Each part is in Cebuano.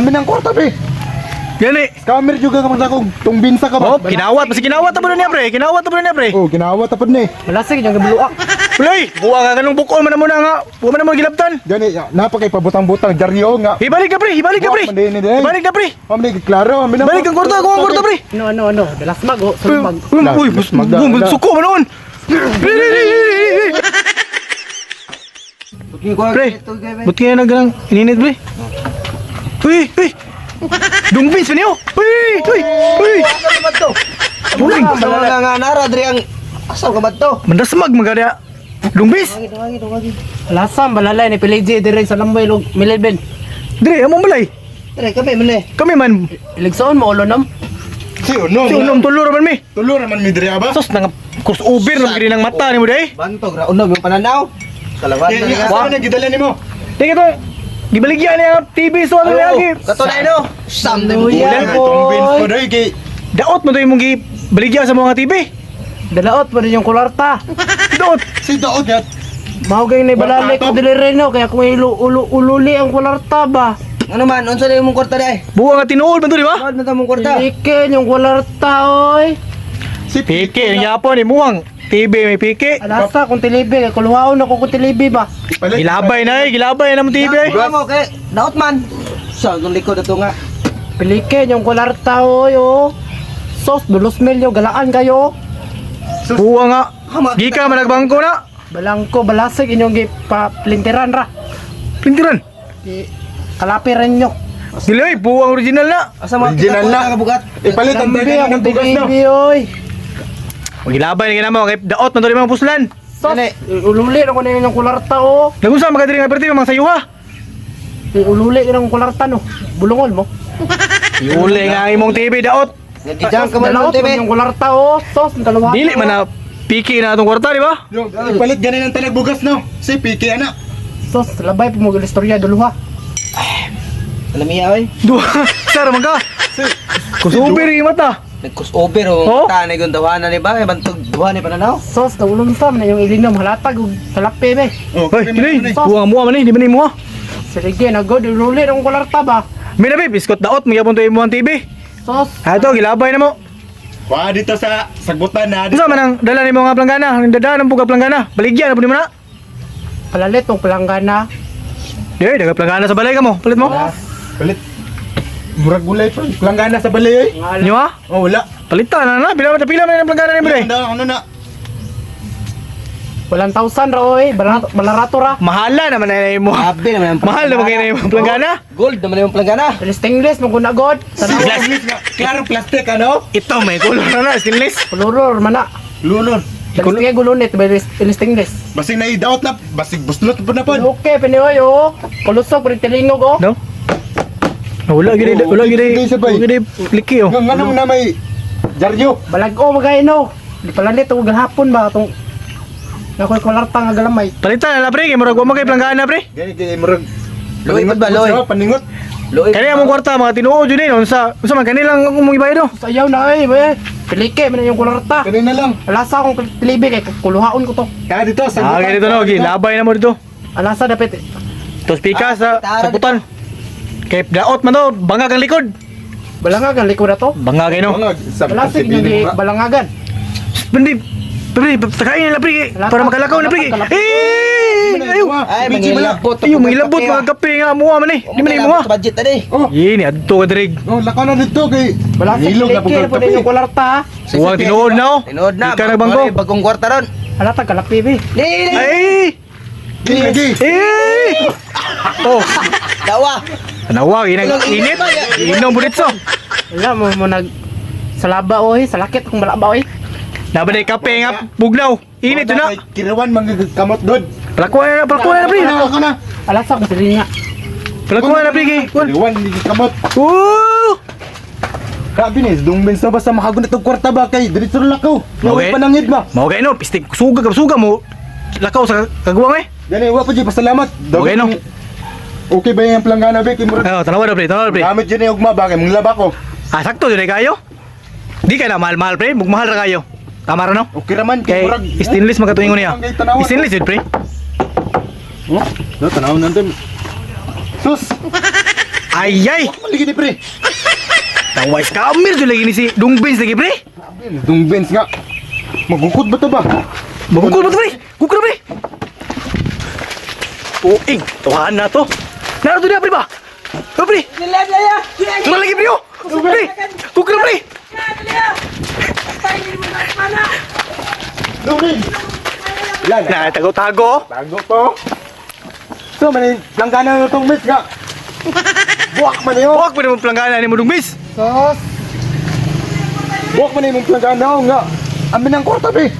Amin ang kwarta be. Gani. Scammer juga ka magdakog tung binsa ka ba? Oh, kinawat mas kinawat ta niya pre. Kinawat ta niya pre. Oh, kinawat tapod ni. Malasig yung gabuluak. Uy, buwa ka ganung bukol man mo na nga. Buwa man mo gilabtan. Gani napa kay pabutang-butang dyaryo nga. Ibalik na pre, ibalik na pre. Buwak man din, eh. Ibalik na pre. Ma'am ni klaro, amin ang Balik ang kwarta, kuha ang kwarta pre. Ano, ano, ano? Dalasmag, oh. Sulmag. Uy, uy, Magda- suko man noon. Pre, pre, pre, pre. Pre, buti nga naggang ininit pre. Uy, uy. Dungbins pa niyo. Uy, uy, uy. Uy, Nga nga nara diri ang asaw ka to? mandasmag magada. Dungbins. Lasam, balalay ni Piliji dire sa Lamboy, log, Mileben. Dire, among balay. Dire kami man eh. Kami man, Iligsoon mo, ulo nam. Si unom. si unom tulo ra man mi. Tulo ra man mi diri ba? Sos nang crossover na gid ng mata nimo day. Bantog ra unom yung pananaw. Kalawan na nga. Asa man ang gidala nimo? Tingnan to. Gibaligya niya ang TV so ano lagi. Kato na ino. Sam na mo. Hallelujah. Tung bins pa doy kay Daot mo to imong gibaligya sa mga TV. Dalaot pa rin yung kularta. Daot. si daot ya. Mahugay na balalay Kwarta ko dili rin, no? Kaya kung ilo, ulo, ululi ang kularta ba? Ano man unsa na imong kwarta dai? Buwa nga tinuod man to, di ba? Ano man ta mong kwarta? Pilikin yung kularta, oy. Si Piki ang yapon ni muwang. TV may piki. Alasa kung tilibi, kaya kuluhaon ako kung tilibi ba? Palit. Gilabay na eh, gilabay na mo TV eh. Wala mo kay daot man. Sa itong likod ato nga. Pilikin yung kularta, oy, oh. Sos, dulos milyo, galaan kayo. Buwa nga. Gika man nagbangko na. Balangko, balasig inyong gipaplintiran ra. Pintiran. Di, kalapi rin nyo. Dili oy, buwang original na. Asa mga Original na. Kabugat. Ipalit ang Lambi tanan akong ng bugas no. tilibi, oy. Gilabay na ginamo kay daot man to mga puslan. Sos, ululi na ko na yung kularta, oh. Nagunsa makadiri nga perti mga sayuha. Ululi ka ng kularta, no. Bulungol mo. Iuli nga ang imong TV daot. Nagijang ka man Dalaot ng TV. man yung kularta, oh. Sos, ang dalawa. Dili man na piki na atong kwarta, di ba? Yo, Ipalit ganin ang tanag bugas no. Si piki ana. Sos, labay po mo istorya, duluha. Alam niya oy. Duha. Sir man ka. Kusubi rin yung mata. Nag-crossover Oh? oh. Ta na yung tawanan ni ba? Eh, bantog duha ni pananaw. Sos, naulong sam na yung ilinom, halatag, ug salapi, be. Oh, Hoy, dili. Buwang muha man eh, di man ni muha. Sige, nagod, ululi ng kularta ba? May nabi, biskot daot, magyapon to imong TV. Sos, Ah, ito, gilabay na mo. Wa dito sa sagbutan na. Unsa man ang dala nimo nga planggana? Ang dada ng buga planggana. Baligya na pud nimo na. palalit mong palanggana. Di, daga planggana sa balay ka mo. Palit mo. Palit. Murag gulay pa. Planggana sa balay oy. Nyo ha? Oh, wala. Palitan na na. Pila man pila man ang planggana nimo dai. Ano ano na? Walang tausan ra, oy. Balarato ra. Mahala naman na imo. Grabe naman ang Mahal naman kayo na imong planggana. Gold naman yung planggana. Stainless, mong kunagod. Tanaw, Klaro plastic ano? Ito may color na na, stainless. kuluror, mana. Lunor. Dalis gulunit, ba stainless. Basig na daot na, basig buslot po na pod. Okay, pinioy, oh. Kulusog, pero tilingog, oh. No? Wala gid, wala gid. Hindi, sabay. Wala gid liki oh. Nga nganong na may dyaryo. Balag-o, magayon, oh. Di palalit, oh, gahapon ba, itong Nakoy kularta nga galamay. Palitan na la pre, kay murag wa man kay planggana pre. Gani kay murag Luoy pod ba, luoy? Paningot. Luoy. Kani among kwarta mga tinuod jud eh. Unsa unsa man kani lang ang imong ibayad oh. Sayaw na, eh, be. Pilike, man yung kularta. Kani na lang. Alasa akong tilibi, kay kuluhaon ko to. Kaya dito sa Ah, ganito no, gilabay na mo dito. Alasa, dapat, Tos pika sa Ah, sa putan. Kay daot man to, bangag ang likod. balangagan, likod na to. Bangag kay no. Balasig, yung balangagan. Bandi, pre, takain nila pre, para makalakaw na pre. Eh, ayo. Ay, mangilabot. Ayo, mangilabot mga kape nga muha man eh. Di man eh muha. Budget tadi. Oh, Yini adto ka diri. oh, lakaw na dito kay Balasig, Nilog na pilike, pugad na po kape. yung kularta, ha. Uwang tinuod na oh. Tinuod na. Di ka nagbangko. Bagong kwarta ron. Alata, kalapi, be. Di, di. Ay! Di lagi. Eh! Oh, Dawa. tanawa ginag init. Inom bulit so. Wala mo mo nag salaba oy, salakit kung balaba oy. Nabalay kape nga bugnaw. Init na. Kirawan mga kamot god. Palakuan na, palakuan na pre. Lakaw na. Alasa kung sili nga. Palakuan na pre kay. Kirawan mga kamot. Woo! Grabe ni, dungben sa basta makagunit og kwarta ba kay diretso ra lakaw. Okay. Okay. Panangid ba? Mao kay no, pistig suga ka suga mo. Lakaw sa kagwang eh. Gani wa pa jud pasalamat. Okay, no? Okay ba yung planggana be kay murag Ayo, tanawa na pre, tanawa na pre. gamit jud ni ugma ba kay manglaba ko. Ah, sakto jud kayo. Di ka na mahal-mahal pre, mugmahal ra kayo. Tama ra no? Okay ra man Kay murag stainless magkatuingon niya. Stainless jud pre. Oh, no tanaw nantin. Sus. Ay ay. Man lagi ni pre. Taway scammer jud lagi ni si Dongbins lagi, pre. Dongbins nga. Magukod ba to ba? Magukod ba to, pre? Gukod pre. Tuing, tuhan na to. Naruto niya, pre ba? Oh, pre. Tara lagi, pre, oh. Pre, gukod pre. Dongbins. Yan. Na, tago-tago. Oh. Tago to. So man langgana na tong bins nga. Buwak man yun. Huwag pa naman planggana ni mo, Dongbins. Sos. Buwak man imong planggana oh, nga. Amin ang kwarta pre.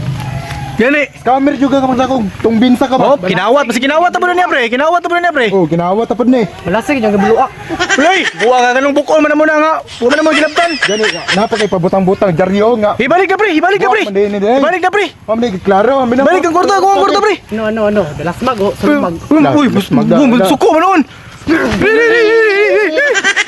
Yan eh. Scammer juga ka magsakog. Tong binsa ka ba? Oh, kinawat. Mas kinawat na ba na niya, pre? Kinawat na ba na niya, pre? Oh, ginawat tapod ni. Malasig yung gabuluak. Pre, buwa ka ganung bukol man na muna nga. Huwag na mo ginaptan. Gani nga, napakay pabutang-butang dyaryo nga. Ibalik na, pre. Ibalik na, pre. Buwak man din, eh. Ibalik na, pre. Ma'am ni klaro, amin ang Ibalik ang kwarta. Kuha ang kwarta, pre. Ano ano ano, dalasmag oh, sulmag. Uy, uy, Magda- suko man noon. Pre, pre, pre, pre, pre.